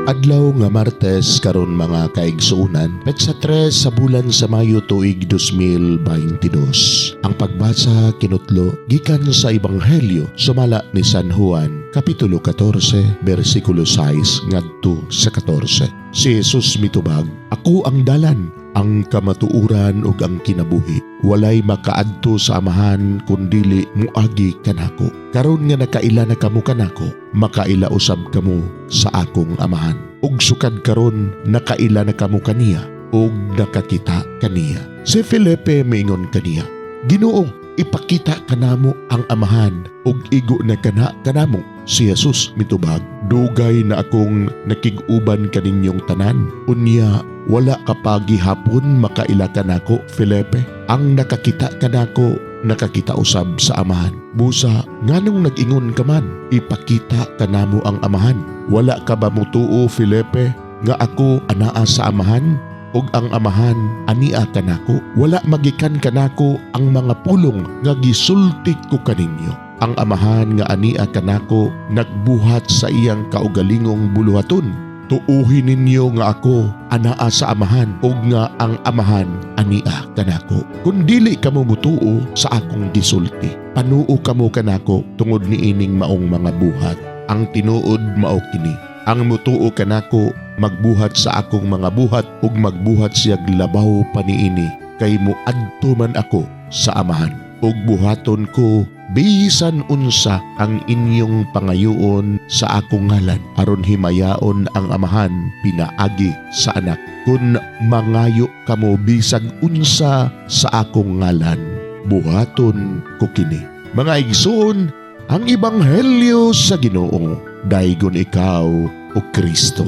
Adlaw nga Martes karon, mga kaigsuonan, petsa 3 sa bulan sa Mayo, tuig 2022. Ang pagbasa kinutlo gikan sa Ebanghelyo sumala ni San Juan, kapitulo 14, bersikulo 6 ngadto sa 14. Si Jesus mitubag, "Ako ang dalan, ang kamatuoran ug ang kinabuhi. Walay makaadto sa Amahan kun dili muagi kanako. Karon nga nakaila na kamo kanako, makaila usab kamo sa akong Amahan. Ug sukad karon nakaila na kamo kaniya ug nakakita kaniya." Si Felipe miingon kaniya, "Ginoo, ipakita kanamo ang Amahan ug igo na kana kanamo." Si Jesus mitubag, "Dugay na akong nakig-uban kaninyong tanan. Unya, wala ka pa gihapon makaila kanako, Felipe? Ang nakakita kanako, nakakita usab sa Amahan. Busa, nganong nag-ingon ka man, 'Ipakita kanamo ang Amahan'? Wala ka ba mutuo, Felipe, nga ako anaa sa Amahan ug ang Amahan ania kanako? Wala magikan kanako ang mga pulong nga gisulti ko kaninyo. Ang Amahan nga ania kanako nagbuhat sa iyang kaugalingong buluhaton. Tuuhi ninyo nga ako anaa sa Amahan ug nga ang Amahan ania kanako. Kung dili kamo mutuo sa akong gisulti, panuo kamo kanako tungod niining maong mga buhat. Ang tinuod mao kini: ang mutuo kanako magbuhat sa akong mga buhat ug magbuhat siyag labaw pa niini kay muadto man ako sa Amahan. Ug buhaton ko bisan unsa ang inyong pangayoon sa akong ngalan aron himayaon ang Amahan pinaagi sa Anak. Kung mangayo kamo bisag unsa sa akong ngalan, buhaton ko kini." Mga igsoon, ang Ebanghelyo sa Ginoo. Daygon ikaw, o Kristo.